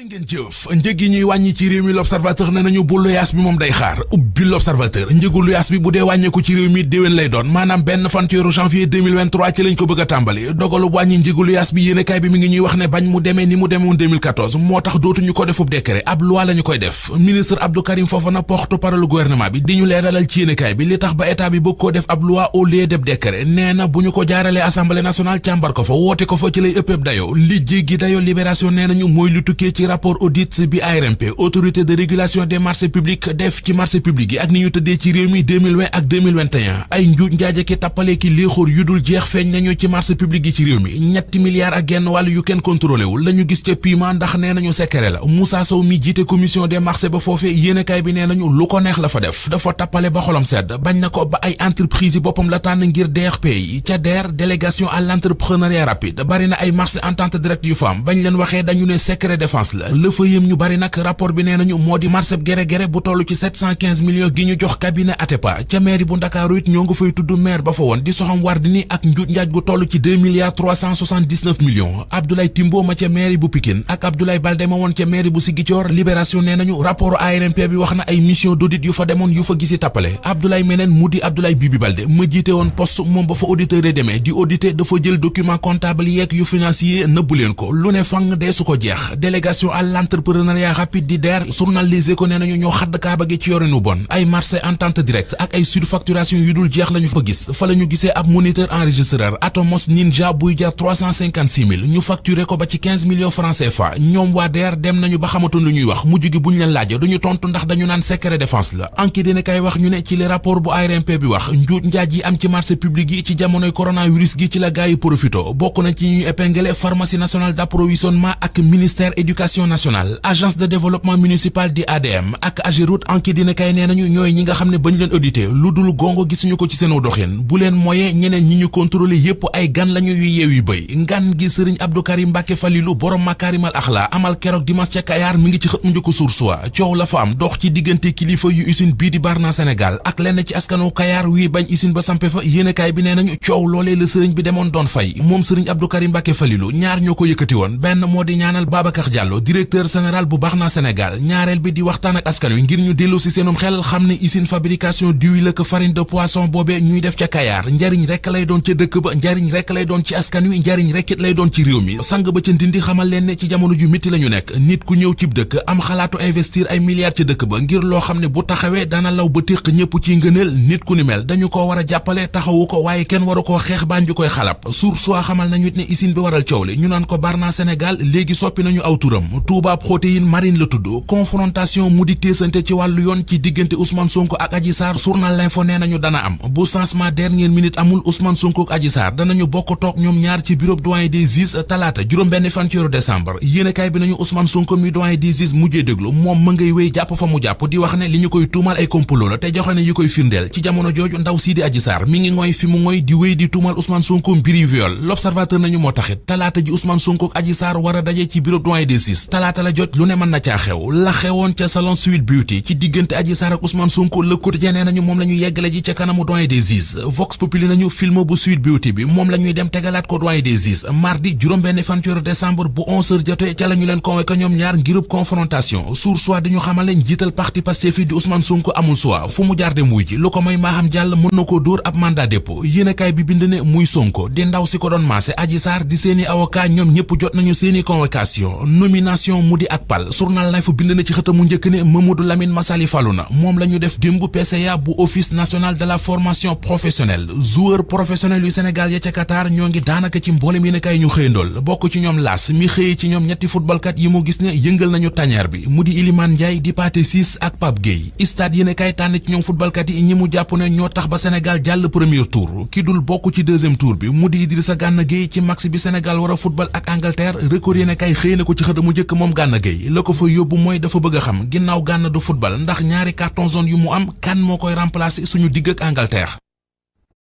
ngeen jëf njëg yi ñuy wàññi ci réew mi l'observateur ne nañu bu luyaas bi moom day xaar ubbi l'observateur njëgu luyaas bi bu dee wàññeeku ci réew mi déwén lay doon maanaam benn fan ci weeru janvier 2023 ci lañ ko bëgg a tàmbali dogalu wàññi njëgu luyaas bi yéenekaay bi mi ngi ñuy wax ne bañ mu demee ni mu demewoon 2014 moo tax dootuñu ko defub décret ab loi lañu koy def ministre Abdou Karim Fofana porte-parole gouvernement bi di ñu leeralal ci yéenekaay bi li tax ba état bi bëgg koo def ab loi au lieu de décret nee na bu ñu ko jaaralee assemblée nationale càmbar ko fa woote ko fa ci lay ëppëb dayo li jéggi dayo libération nee nañu mooy lu tukkee ci rapport audit bi ARMP autorité de régulation des marchés publics def ci marché public yi ak ni ñu tëddee ci réew mi 2020 ak 2021 ay njuuj njaaje ki tappale ki léexóor yu dul jeex feeñ nañu ci marché public yi ci réew mi ñetti milliards ak genn wàll yu kenn contrôlé wul la ñu gis ca piment ndax nee nañu secret la Moussa Sow mi jiite commission des marchés ba foofee yéenekaay bi nee nañu lu ko neex la fa def dafa tappale ba xolam sedd bañ na ko ba ay entreprise yi boppam la tànn ngir DRP yi ca DER délégation à l'entrepreneuriat rapide bari na ay marché entente directe yu fa am bañ leen waxee dañu ne secret défense la fa yëm ñu bari nag rapport bi nee nañu moo di marché gere bu toll ci 715 millions gi ñu jox cabinet Atepa ca mairie bu Ndakaaru it ñoo nga fay tudd maire ba fa woon di Soham Wardini ak njuuj njaaj gu toll ci 2 milliards 379 millions Abdoulaye Timbo ma ca mairie bu Pikine ak Abdoulaye Baldé ma woon ca mairie bu Ziguinchor Libération nee nañu rapport ARMP bi wax na ay mission d'audit yu fa demoon yu fa gisi tappale Abdoulaye meneen mu di Abdoulaye Bibi Baldé ma jiite woon poste moom ba fa auditeur yi demee di auditer dafa jël document comptable yeeg yu financier nëbbu leen ko lu ne fang dee su ko jeex délégation à l'entrepreneuriat rapide di DER journal Les Échos nee nañu ñoo xadd kaaba gi ci yorinu bon ay marché entente directe ak ay surfacturation yu dul jeex lañu fa gis fa la ñu gisee ab moniteur enregistreur Atomos Ninja buy jar 356 000 ñu facturé ko ba ci 15 millions francs CFA ñoom waa DER dem nañu ba xamatoon lu ñuy wax mujj gi buñ leen laaj duñu tontu ndax dañu naan secret défense la enquête dina kay wax ñu ne ci le rapport bu ARMP bi wax njuuj njaaj yi am ci marché public yi ci jamonoy coronavirus gi ci la gaay yi profito bokk na ci ñuy épinglé pharmacie nationale d'approvisionnement ak ministère éducation nationale agence de développement municipal di ADM ak AGEROUTE enquête dina kay nee nañu ñooy ñi nga xam ne bañ leen audité lu dul gongo gisuñu ko ci seen doxin bu leen moyen ñeneen ñi ñu contrôlé yépp ay gan lañu yu yeew yu bëy ngan gi sëriñ Abdou Karim Mbacke Falilou borom Makarimal Akhla amal keroog dimanche ca Kayar mi ngi ci xët mu njëkk Source A coow la fa am dox ci diggante kilifa yu usine bii di Barna Sénégal ak lenn ci askanu Kayar wii bañ usine ba sampe fa yéenekaay bi nee nañu coow loolee la sëriñ bi demoon doon fay moom sëriñ Abdou Karim Mbacke Falilou ñaar ñoo ko yëkkati woon benn moo di ñaanal Babacar Diallo directeur général bu Barna Sénégal ñaareel bi di waxtaan ak askan wi ngir ñu dellu si seenum xel xam ne usine fabrication d'huile ak farine de poisson boobee ñuy def ca Kayar njariñ rekk lay doon ca dëkk ba njariñ rekk lay doon ci askan wi njariñ rekkit lay doon ci réew mi sang ba ca Ndindi xamal leen ne ci jamono ju métti la ñu nekk nit ku ñëw cib dëkk am xalaatu investir ay milliards ci dëkk ba ngir loo xam ne bu taxawee dana law ba téq ñëpp ciy ngëneel nit ku ni mel dañu ko war a jàppale taxawu ko waaye kenn waru koo xeex baa ñu koy xalab Source A xamal nañu it ne usine bi waral coow li ñu naan ko Barna Sénégal léegi soppi nañu aw turam Touba Protéine Marine la tudd confrontation mu di téesante ci wàllu yoon ci diggante Ousmane Sonko ak Adji Sarr journal L'Info nee nañu dana am bu changement dernière minute amul Ousmane Sonko ak Adji Sarr danañu bokk toog ñoom ñaar ci bureau doyen des juges talaata juróom-benn fan ci weeru décembre yéenekaay bi nañu Ousmane Sonko mi doyen des juges mujjee déglu moom ma ngay wéy jàpp fa mu jàpp di wax ne li ñu koy tuumal ay complot la te joxe ne yi koy firndeel ci jamono jooju ndaw sii di Adji Sarr mi ngi ngoy fi mu ngoy di wéy di tuumal Ousmane Sonko mbiri viol l'observateur nañu moo taxit talaata ji Ousmane Sonko ak Adji Sarr war a daje ci bureau doyen des juges talaata la jot lu ne mën na caa xew la xewoon ca salon Sweet Beauty ci diggante Adji Sarr ak Ousmane Sonko Le Quotidien nee nañu moom la ñu yeggale ji ca kanamu doyen des juges Vox Populi nañu film bu Sweet Beauty bi moom la ñuy dem tegalaat ko doyen des juges mardi juróom-benn fan ci weeru décembre bu 11h jotee ca la ñu leen convoqué ñoom ñaar ngirub confrontation Source A dañu xamal leen njiital parti Pastef di Ousmane Sonko amul choix fu mu jaar de muy ji lu ko may Maham Diallo mën na koo dóor ab mandat dépôt yéenekaay bi bind ne muy Sonko di ndaw si ko doon maase Adji Sarr di seeni avocat ñoom ñëpp jot nañu seeni convocation nomination mu di ak pal journal L'Info bind na ci xëtamu njëkk ne Mamadou Lamine Massaly falu na moom la ñu def démb PCA bu office national de la formation professionnelle joueur professionnel yu Sénégal ya ca Qatar ñoo ngi daanaka ci mboolem yéenekaay ñu xëyandool bokk ci ñoom L'As mi xëyi ci ñoom ñetti footballkat yi mu gis ne yëngal nañu tañeer bi mu di Iliman Ndiaye di Pathé Ciss ak Pape Gueye stade yéenekaay tànn ci ñoom footballkat yi ñi mu jàpp ne ñoo tax ba Sénégal jàll premier tour ki dul bokk ci deuxième tour bi mu di Idrissa Gana Gueye ci match bi Sénégal war a football ak Angleterre Record yéenekaay xëy na ko ci xëtamu njëkk moom Gana Gueye la ko fa yóbbu mooy dafa bëgg a xam ginnaaw Gana du football ndax ñaari carton jaune yu mu am kan moo koy remplacer suñu digg ak Angleterre